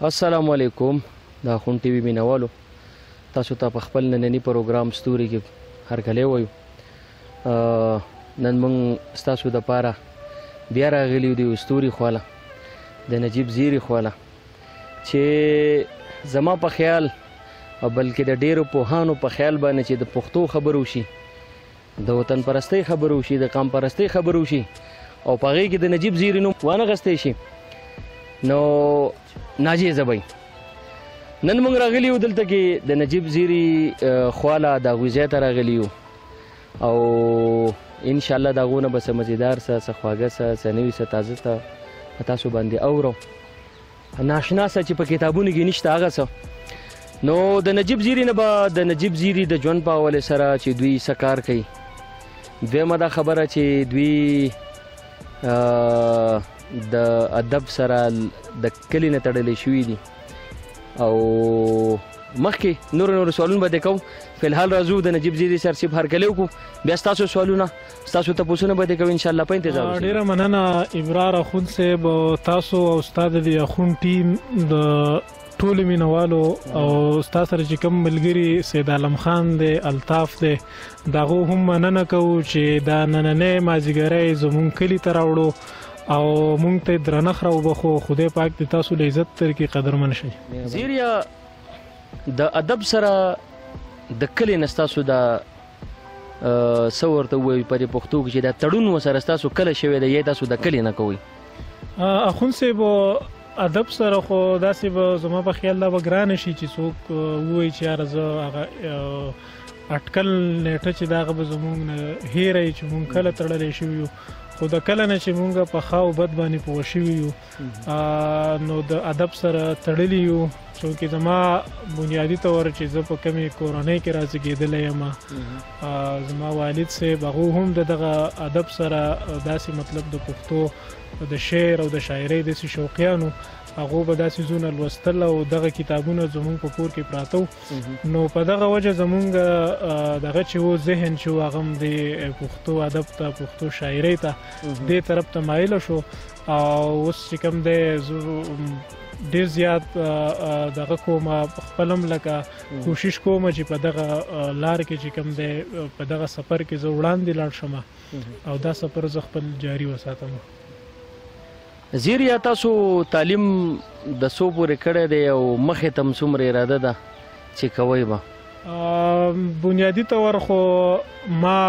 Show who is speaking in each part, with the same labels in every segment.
Speaker 1: السلام علیکم د اخون ټي وي مینوالو، تاسو ته په خپل ننني پروګرام ستوري کې هرکلی وایو. نن موږ ستاسو دپاره بیا راغلي یو د یو ستوري خواله، د نجیب زیري خواله، چې زما په خیال او بلکې د ډیرو پوهانو په خیال باندې چې د پښتو خبرو شي، د وطن پرستۍ خبرو شي، د قام پرستۍ خبرو شي، او په هغې کې د نجیب زیري نوم وانه غستی شي نو ناجیزه به. نن موږ راغلي یو دلته کې د نجیب زیري خواله، د هغوی ځای ته راغلي یو، او انشاءالله د هغو نه به څه مزیدار څه، څه خواږه څه، څه نوي څه، تازه څه په تاسو باندې اورو، ناشنا څه چې په کتابونو کې نشته هغه څه. نو د نجیب زیري نه به د نجیب زیري د ژوند په حواله سره چې دوی څه کار کوي، دویمه دا خبره چې دوی د ادب سره د کلي نه تړلی شوي دي، او مخکې نور نور سوالونه به دې کوم. فلحال راځو د نجیب زیري سر صاحب هرکلی وکړو، بیا ستاسو سوالونه ستاسو تپوسونه به دې کوو انشاءالله، په انتظار اوسئ.
Speaker 2: ډېره مننه ابرار اخوند صاحب، تاسو او ستا د دې اخوند ټیم د ټولو مینوالو او ستا سره چې کوم ملګري سید عالم خان دی، الطاف دی، د هغو هم مننه کوو چې دا نننی مازیګری زموږ کلي ته راوړو او موږ ته یې درنښت راوبخښو. خدای پاک دې تاسو له عزت درکړي، قدرمن شئ.
Speaker 1: زیریا، د ادب سره د کلي نه ستاسو دا څه ورته ووایو په دې پښتو کې چې دا تړون ورسره ستاسو کله شوی دی، یا تاسو د کلي نه کوئ؟
Speaker 2: اخوند صاحب، ادب سره خو داسې به زما په خیال دا به ګرانه شي چې څوک ووایي چې یاره زه هغه اټکل نیټه چې د هغه به زموږ نه هېره چې موږ کله تړلی شوي یو، خو د کله نه چې موږ په ښه او بد باندې پوه شوي یو نو د ادب سره تړلي یو. څونکې زما بنیادي طور چې زه په کومې کورنۍ کې رازېږېدلی یم، زما والد صاحب هغه هم د دغه ادب سره داسې مطلب د پښتو د شعر او د شاعرۍ داسې شوقیانو، هغو به داسې څیزونه لوستل او دغه کتابونه زموږ په کور کې پراته وو. نو په دغه وجه زموږ دغه چې و ذهن چې و هغه هم د پښتو ادب ته، پښتو شاعرۍ ته دې طرف ته مایل شو. او اوس چې کوم دی زه ډېر زیات دغه کوم خپل هم لکه کوشش کوم چې په دغه لار کې چې کوم دی په دغه سفر کې زه وړاندې لاړ شم او دا سفر زه خپل جاري وساتم.
Speaker 1: زیریا، تاسو تعلیم د څو پورې کړی دی او مخې ته هم څومره اراده ده چې کوئ به؟
Speaker 2: بنیادي طور خو ما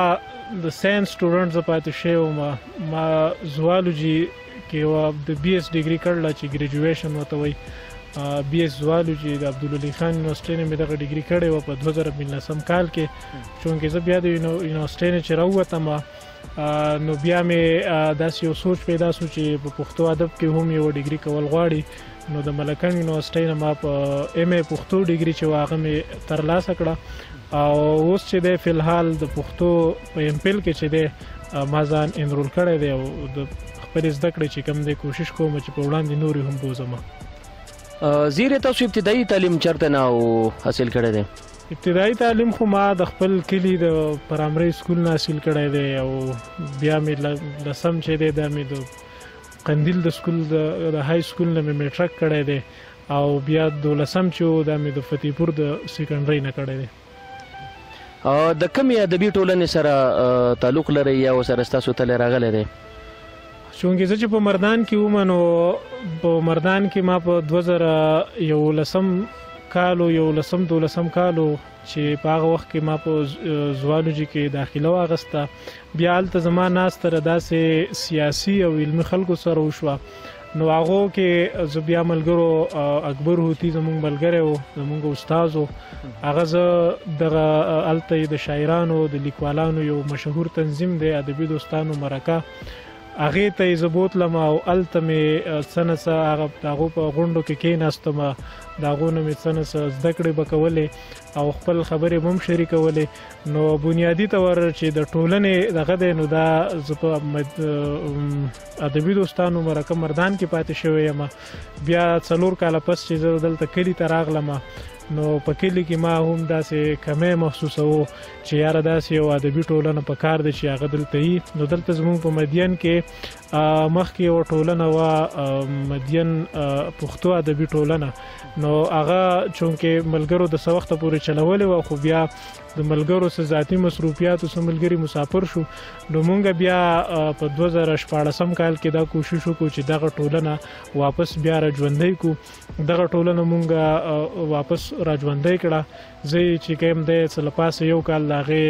Speaker 2: د ساينس سټوډنټ زه پاتې شوی وم. ما زوالوجي کې یوه د بي اس ډیګري کړله چې ګریجویشن ورته وایي، بي اس زوالوجي د عبدالولي خان یونیورسټۍ نه مې دغه ډیګري کړې وه په 2019 کال کې. چونکې زه بیا د یونیورسټۍ نه چې راووتم نو بیا مې داسې یو سوچ پیدا شو چې په پښتو ادب کې هم یوه ډیګري کول غواړي. نو د ملکنډ یونیورسټۍ نه ما په ایم ای پښتو ډیګري چې وه هغه مې ترلاسه کړه. او اوس چې دی فلحال د پښتو په ایم پیل کې چې دی ما ځان انرول کړی دی او د خپلې زده کړې چې کوم دی کوشش کوم چې په وړاندې نورې هم بوځم.
Speaker 1: زیری، تاسو ابتدایي تعلیم چېرته نه حاصل کړی دی؟
Speaker 2: ابتدایي تعلیم خو ما د خپل کلي د پرایمري سکول نه حاصل کړی دی، او بیا مې لسم چې دی دا مې د قندیل د سکول د های سکول نه مې میټرک کړی دی، او بیا دولسم چې و دا مې د فتیپور د سیکنډرۍ نه کړی دی.
Speaker 1: د کومې ادبي ټولنې سره تعلق لرئ یا ورسره ستاسو تلی راغلی دی؟
Speaker 2: چونکې زه چې په مردان کې وم نو په مردان کې ما په 2011 کالو، یولسم دولسم کالو چې په هغه وخت کې ما په زوالوجي کې داخله واغسته. بیا هلته زما ناسته له داسې سیاسي او علمي خلکو سره وشوه. نو هغو کې زه بیا ملګرو اکبر هوتي زموږ ملګری و، زموږ استاد و، هغه زه دغه هلته د شاعرانو د لیکوالانو یو مشهور تنظیم دی ادبي دوستانو مرکه، هغې ته یې زه بوتلم او هلته مې څه نه څه هغه د هغو په غونډو کې کېناستم، د هغو نه مې څه نه څه زده کړې به کولې او خپل خبرې به هم شریکولې. نو بنیادي طور چې د ټولنې دغه دی نو دا زه په ادبي دوستانو مرکه مردان کې پاتې شوی یم. بیا 4 کاله پس چې زه دلته کلي ته راغلم نو په کلي کې ما هم داسې کمی محسوسوو چې یاره داسې یو ادبي ټولنه په کار ده چې هغه دلته وي. نو دلته زموږ په مدین کې مخکې یوه ټولنه وه، مدین پښتو ادبي ټولنه. نو هغه چونکې ملګرو د څه وخته پورې چلولې وه، خو بیا د ملګرو څه ذاتي مصروفیاتو څه ملګري مسافر شو. نو مونږ بیا په 2016 کال کې دا کوشش وکړو چې دغه ټولنه واپس بیا را ژوندۍ کړو. دغه ټولنه مونږ واپس را ژوندۍ کړه. زه یې چې کوم دی څه له پاسه یو کال د هغې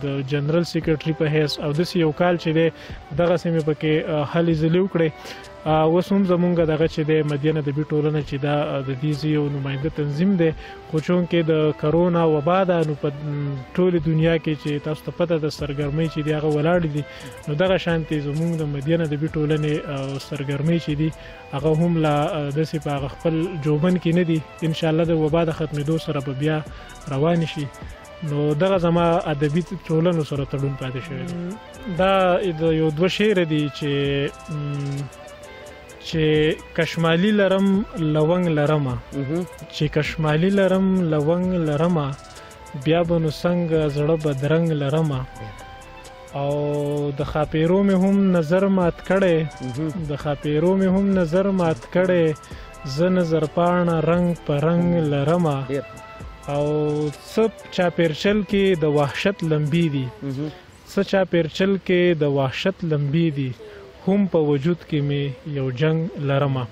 Speaker 2: د جنرل سیکرټري په حیث او داسې یو کال چې دی دغسې مې پکې هلې ځلې وکړې. اوس هم زمونږ دغه چې دی مدین ادبي ټولنه چې دا د دې ځای یو نماینده تنظیم دی، خو چونکې د کرونا وبا ده نو په ټولې دنیا کې چې تاسو ته پته ده سرګرمۍ چې دي هغه ولاړې دي. نو دغه شانتې زمونږ د مدین ادبي ټولنې سرګرمۍ چې دي هغه هم لا داسې په هغه خپل جوبن کې نه دي. انشاءالله د وبا د ختمېدو سره به بیا روانې شي. نو دغه زما ادبي ټولنو سره تړون پاتې شوی دی. دا د یو دوه شعره دي چې چې کشمالي لرم لونګ لرمه، چې کشمالي لرم لونګ لرمه، بیا به نو څنګه زړه بدرنګ لرمه. او د خاپیرو مې هم نظر مات کړی، د خاپیرو مې هم نظر مات کړی، زه نظر پاڼه رنګ په رنګ لرمه. او څه چاپیرچل کې د وحشت لمبې دي، څه چاپیرچل کې د وحشت لمبې دي، هم په وجود کې مې یو جنگ لرمه.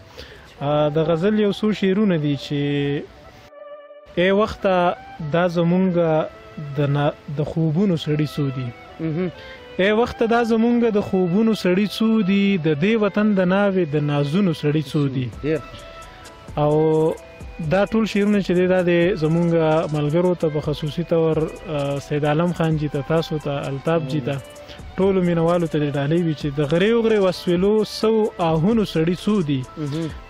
Speaker 2: د غزل یو څو شعرونه دي چې ای وخته دا زمونږ د خوبونو سړي څو دي، ای وخته دا زمونږ د خوبونو سړي څو دي، د دې وطن د ناوې د نازونو سړي څو دي. او دا ټول شعرونه چې دی دا د زمونږ ملګرو ته په خصوصي طور سید عالم خان جي ته، تاسو ته، الطاف جي ته، ټولو مینوالو ته دې ډالۍ وي چې د غریو غریو اسویلو سو آهونو سړي څو دي،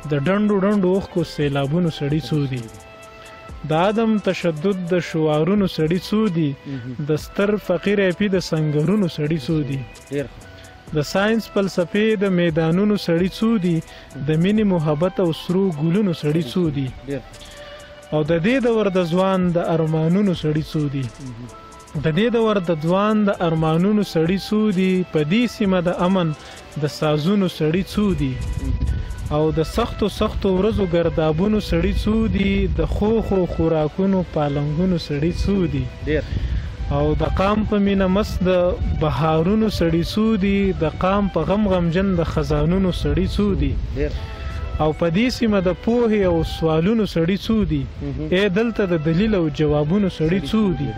Speaker 2: د ډنډو ډنډو اوښکو سیلابونو سړي څو دي، د عدم تشدد د شعارونو سړي څو دي، د ستر فقیر ایپي د سنګرونو سړي څو دي، د ساينس فلسفې د میدانونو سړي څو دي، د مینې محبت او سرو ګلونو سړي څو دي، او د دې دور د ځوان د ارمانونو سړي څو دي، د دې دور د ځوان د ارمانونو سړي څو دي، په دې سیمه د امن د سازونو سړي څو دي، او د سختو سختو ورځو ګردابونو سړي څو دي، د ښو ښو خوراکونو پالنګونو سړي څو دي، او د قام په مینه مست د بهارونو سړي څو دي، د قام په غم غمجن د خزانونو سړي څو دي، او په دې سیمه د پوهې او سوالونو سړي څو دي، ای دلته د دلیل او جوابونو سړي څو دي،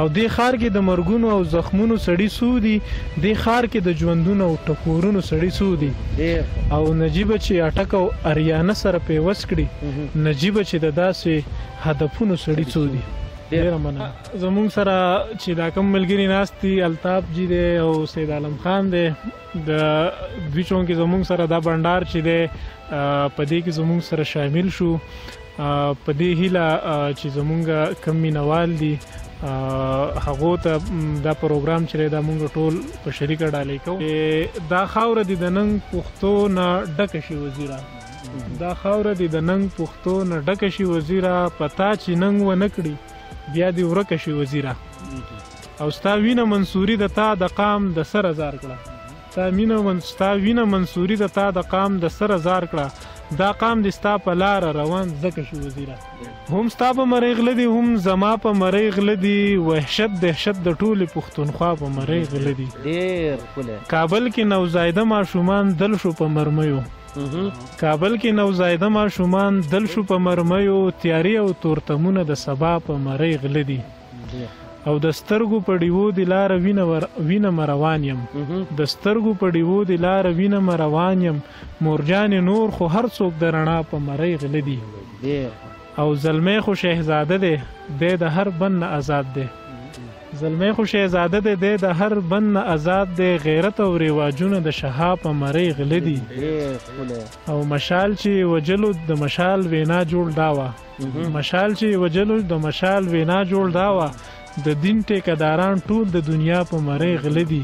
Speaker 2: او دې ښار کې د مرګونو او زخمونو سړي څو دي، دې ښار کې د ژوندونو او ټکورونو سړي څو دي، او نجیبه چې اټک او اریانه سره پیوست کړي، نجیبه چې د داسې هدفونو سړي څو دي. ډېره مننه. زمونږ سره چې دا کوم ملګري ناست دي، الطاف جي دی او سید عالم خان دی، د دوی چونکې زمونږ سره دا بنډار چې دی په دې کې زمونږ سره شامل شو، په دې هیله چې زمونږ کم مینوال دي هغو ته دا پروګرام چې دی دا مونږ ټول په شریکه ډالۍ کوو. دا خاوره دې د ننګ پښتو نه ډکه شي وزیره، دا خاوره دې د ننګ پښتو نه ډکه شي وزیره، په تا چې ننګ ونه کړي بیا دې ورکه شي وزیره، او ستا وینه منصوري د تا د قام د سره زار کړه، ستا وینه منصوري د تا د قام د سره زار کړه، دا قام دې ستا په لاره روان ځکه شي وزیره. هم ستا په مرۍ غله دي، هم زما په مرۍ غله دي، وحشت دهشت د ټولې پښتونخوا په مرۍ غله دي. کابل کې نوزایده ماشومان دل شو په مرمیو، کابل کې نوزایده ماشومان دل شو په مرمیو، تیارې او تورتمونه د سبا په مرۍ غله دي. او د سترګو په ډیوو دې لاره وینم روان یم، د سترګو په ډیوو دې لاره وینم روان یم، مورجانې نور خو هر څوک د رڼا په مرۍ غله دي. او زلمی خو شهزاده دی، دی د هر بند نه ازاد دی، زلمی خو شهزاده دی، دی د هر بند نه ازاد دی، غیرت او رواجونه د شها په مرۍ غله دي. او مشال چې وجلو د مشال وینا جوړ دا وه، مشال چې وجلو د مشال وینا جوړ دا وه، د دین ټیکهداران ټول د دنیا په مرۍ غله دي.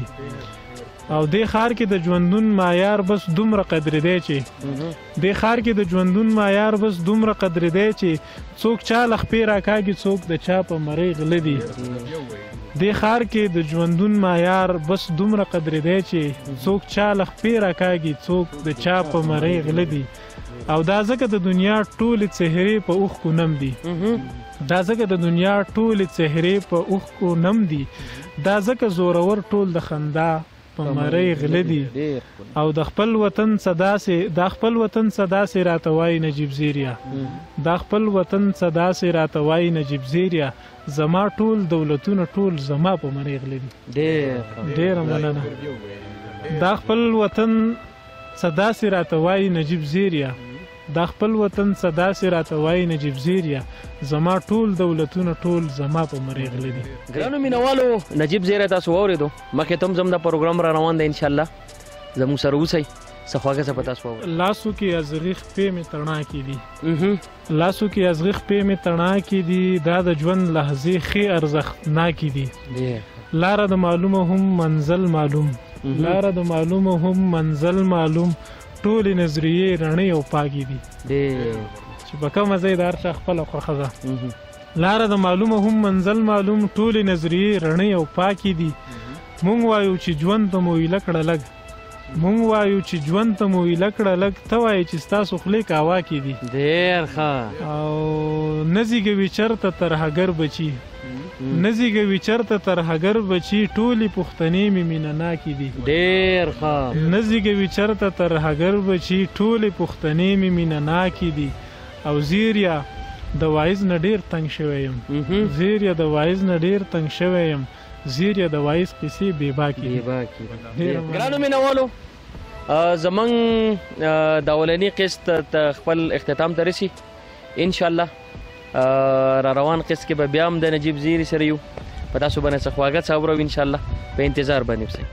Speaker 2: او دې ښار کې د ژوندون معیار بس دومره قدرې دی چې، دې ښار کې د ژوندون معیار بس دومره قدرې دی چې څوک چا له خپې راکاږي، څوک د چا په مرۍ غله دي. دې ښار کې د ژوندون معیار بس دومره قدرې دی چې څوک چا له خپې راکاږي، څوک د چا په مرۍ غله دي. او دا ځکه د دنیا ټولې څهرې په اوښکو نم دي، دا ځکه د دنیا ټولې څهرې په اوښکو نم دي، دا ځکه زورور ټول د خندا په مرۍ غله دي. او د خپل وطن څه داسې، دا خپل وطن څه داسې راته وایي نجیب زیریا، دا خپل وطن څه داسې راته وایي نجیب زیریا، زما ټول دولتونه ټول زما په مرۍ غله دي. ډېره مننه. دا خپل وطن څه داسې راته وایي نجیب زیریا، دا خپل وطن څه داسې راته وایي نجیب زیریا، زما ټول دولتونه ټول زما په مرۍ غله دي.
Speaker 1: ګرانو مینوالو، نجیب زیری تاسو واورېدو. مخکې ته هم زموږ دا پروګرام را روان دی، انشاءالله زموږ سره اوسئ. څه خواږه څه په تاسو واورئ.
Speaker 2: لاسو کې ازغي خپې مې تڼاکې دي، لاسو کې ازغي خپې مې تڼاکې دي، دا د ژوند لحظې ښې ارزښتناکې دي. لاره د معلومه هم منزل معلوم، لاره د معلومه هم منزل معلوم، ټولې نظریې رڼې او پاکې دي. چې په کومه ځای د هر چا خپله خوښه ده. لاره د معلومه هم منزل معلوم، ټولې نظریې رڼې او پاکې دي. مونږ وایو چې ژوند ته مو ایله کړه لږ، مونږ وایو چې ژوند ته مو ایله کړه لږ، ته وایې چې ستاسو خولې کاواکې دي.
Speaker 1: ډېر ښه.
Speaker 2: او نه زیږوي چېرته ترهګر بچي، نه زیږوي چېرته ترهګر بچي، ټولې پښتنې مې مینه ناکې دي.
Speaker 1: ډېر ښه.
Speaker 2: نه زیږوي چېرته ترهګر بچي، ټولې پښتنې مې مینه ناکې دي. او زیریا د وایز نه ډېر تنګ شوی یم، زیریا د وایز نه ډېر تنګ شوی یم، زیریا د وایز قصې بې باکې دي.
Speaker 1: ګرانو مینوالو، زمونږ د اولني قسط ته خپل اختتام ته رسي. انشاءالله را روان قسط کې به بیا هم د نجیب زیري سره یو، په تاسو باندې څه خواږه څه اورو انشاءالله. په انتظار باندې اوسئ.